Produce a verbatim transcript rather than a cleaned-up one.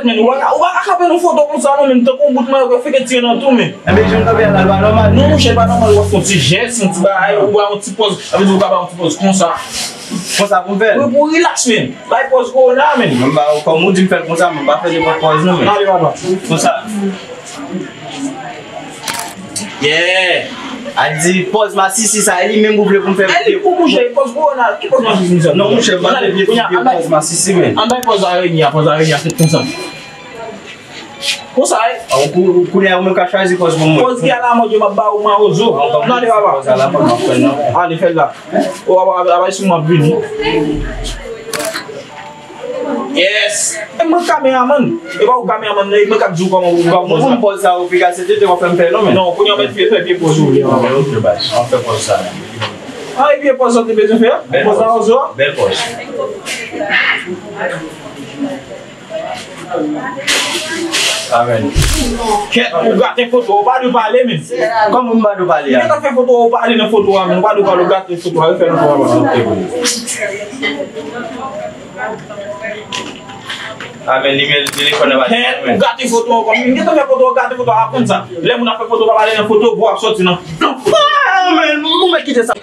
Men, ou pa ka, ou pa ka kanpe nan foto konsa non, men tankou yon bout manyo k ap feke tire nan tou, men. Enben, jan w kanpe a la, l pa nòmal. Non, monchè, l pa nòmal, w ap fè yon ti jès, yon ti bagay, ou ba yon ti pòz, sa vle di ou ka ba yon ti pòz konsa. Konsa pou m fè l? Wi, pou rilaks, men. Bay pòz kowona, men. Mwen ba, kòm ou di m fè l konsa, mwen pa fè nenpòt pòz non, men. Ale, papa. Konsa. Yeah. Al di pòz masisi sa, e li menm ou vle pou m fè. E li pou mouche, pòz kowona, ki pòz masisi sa? Non, mouche, m pa vle vye pòz masisi, men. An bay pòz aranye a, pòz aranye a, fèt konsa. Konsa, e? Ou kou-, ou kounye a, ou menm ka chwazi pòz pou mwen. Pòz ki alamòd yo, m ap ba ou mawozo. N ale, papa. Pòz alamòd, m ap fè l, non. Ale, fè l la. O, papa, papa, si m ap vini. Yes! E mwen kameramann. E pa ou kameramann, non, e mwen k ap di w kòman ou ka pòz la. Mwen pòz sa, ou piga, se tete w ap fè m fè, non, men. Non, kounye a w mèt fè, fè vye pòz ou vle, papa. Ok, baz, an fè pòz sa menm. A, e vye pòz sa w te bezwen fè? Bèl pòz. Pòz mawozo a? Bèl pòz. Amen. Kèt, ou gate foto, ou pa dwe pale, men. Kòman m pa dwe pale a? Ou gentan fè foto, ou pale nan foto a, men. Ou pa dwe pale, ou gate foto a, refè l ankò, papa. Ok, bro. Amen, nimero telefòn nan pa. Kèt, ou gate foto ankò, men. Gentan fè foto, ou gate foto a, aprann sa. Lè moun ap fè foto, pa pale nan foto, vo ap soti nan. Amen, ou mèt kite sa.